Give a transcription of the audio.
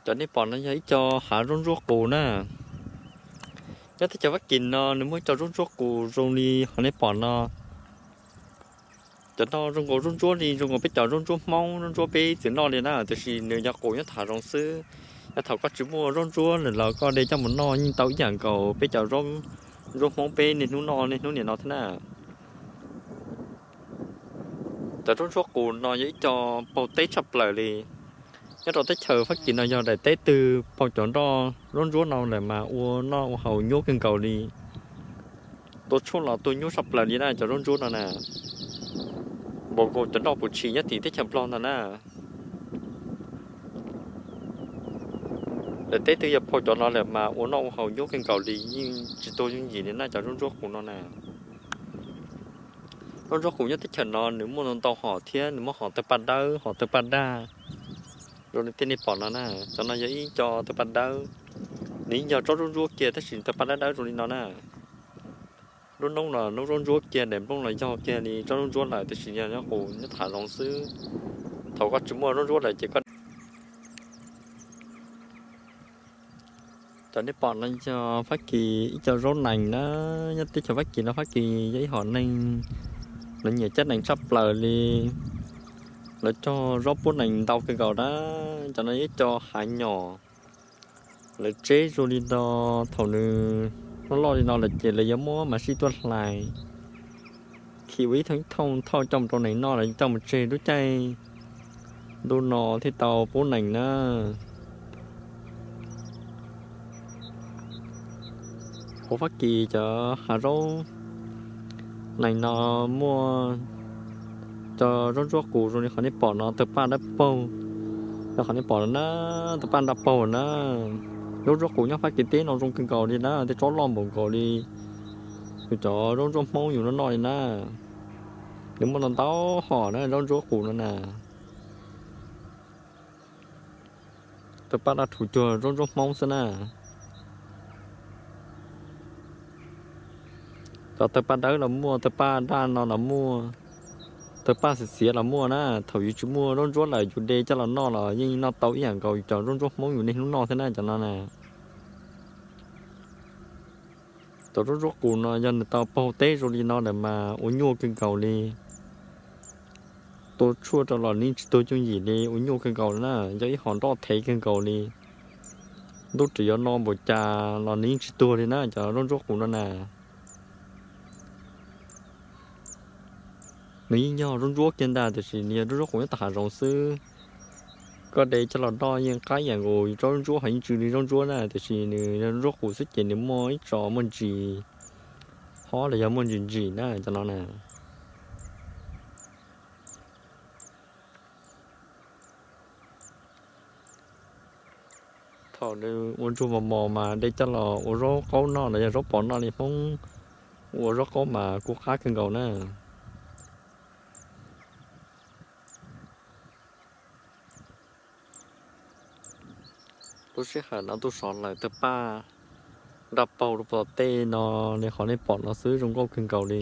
Cov nej pom no yog ib co hav zaub ntsuab qus na. Nyob teb chaws Fab Kis no nws muaj ib co zaub ntsuab qus zoo li qhov nej pom no. Cov no zoo nkaus zaub ntsuab li zoo nkaus peb cov zaub ntsuab Hmoob, zaub ntsuab peb txwm noj li na, tiam sis nws yog qus nyob thaj zoov xwb. Yog thaum koj tsis muaj zaub ntsuab lawm los koj de coj mus noj yeej tau ib yam nkaus peb cov zaub Hmoob peb niaj hnub noj niaj hnub niam no thiab na. Cov zaub ntsuab qus no yog ib co paug teb tshaj plaws li. Nyob rau teb chaws Fab Kis no yog daim teb twg paug cov nroj zaub ntsuab no lawm mas ua noj ua haus nyuaj kawg nkaus li. Tua tshuaj los tua nyuaj tshaj plaws li na cov zaub ntsuab no na. Npaum nkaus cov nroj puv tshis nyob tim teb chaws Nplog ntag na. Daim teb twg yog paug cov no lawm mas ua noj ua haus nyuaj kawg nkaus li, yeej tsis tuag yooj yim li na cov zaub ntsuab qus no na. Zaub ntsuab qus nyob teb chaws no nws muaj ntau hom thiab, nws muaj hom tawg paj dawb, hom tawg paj daj, zoo li tej nej pom no na. Cov no yog ib co tawg paj dawb, nws yeej yog tsob zaub ntsuab kiag tab sis tawg paj dawb dawb zoo li no na. Lub noob los noob zaub ntsuab kiag, daim nplooj los yog kiag li tsob zaub ntsuab lawm, tiam sis yog nyob qus nyob thaj zoov xwb. Thaum koj tsis muaj zaub ntsuab lawm ces koj Cov nej pom no yog Fab Kis ib co zaub nees na. Nyob teb chaws Fab Kis no Fab Kis yog ib hom neeg, lawv nyiam cab nees tshaj plaws li. Lawv cog zaub pub nees ntau kawg nkaus na. Cov no yog ib co hav nyom, lawv tseb zoo li no, thaum nws loj loj li no lawm ces lawv yuav muab mas sij tuaj hlais, khi ua ib thooj ib thooj thauj coj mus rau nees noj los coj mus tseg lub caij ntuj no thiaj tau pub nees na. Hauv Fab Kis cov hav zaub nees no muaj cov zaub ntsuab qus zoo li qhov nej pom no, tawg paj dawb paug, yog qhov nej pom no na, tawg paj dawb paug na. Zaub ntsuab qus nyob Fab Kis teb no zoo kawg nkaus li na, tej tsob loj npaum nkaus li yus cov zaub ntsuab Hmoob yus noj noj li na. Nws muaj ntau ntau hom na zaub ntsuab qus no na. Tawg paj daj rhuv cuag zaub ntsuab Hmoob xwb na. Cov tawg paj dawb los muaj, tawg paj daj no los muaj, tawg paj xiav xiav los muaj na. Thaum yus tsis muaj zaub ntsuab lawm yus de coj los noj los yeej noj tau ib yam nkaus yus cov zaub ntsuab Hmoob yus niaj hnub noj thiab na cov no na. Cov zaub ntsuab qus no yog nws tau paug teb zoo li no lawm mas ua nyuaj kawg nkaus li. Tua tshuaj rau los nws yeej tsis tuag yooj yim li, ua nyuaj kawg nkaus li na, yog ib hom nroj thev kawg nkaus li. Ntuj tseem yuav no npaum cas los nws yeej tsis tuag li na cov zaub ntsuab qus no na. Nws yeej yog zaub ntsuab kiag ntag tiam sis nws yog zaub ntsuab qus nyob tom hav zoov xwb. Koj de coj los noj yeej qab yam nkaus zaub ntsuab, ho yeej tsw li zaub ntsuab na, tiam sis nws yog zaub ntsuab qus xwb ces nws muaj ib tso muaj ntsis hob los yog muaj ntsis ntsim na cov no na. Thaum nws ua ntsuag mos mos mas de coj los ua zaub qaub noj los yog zaub pos noj li Hmoob ua zaub qaub mas kuj qab kawg nkaus na. Lub sij hawm no tuaj sov lawm tawg paj daj paug rau puag tom tej no li qhov nej pom no xwb zoo nkauj kawg nkaus li.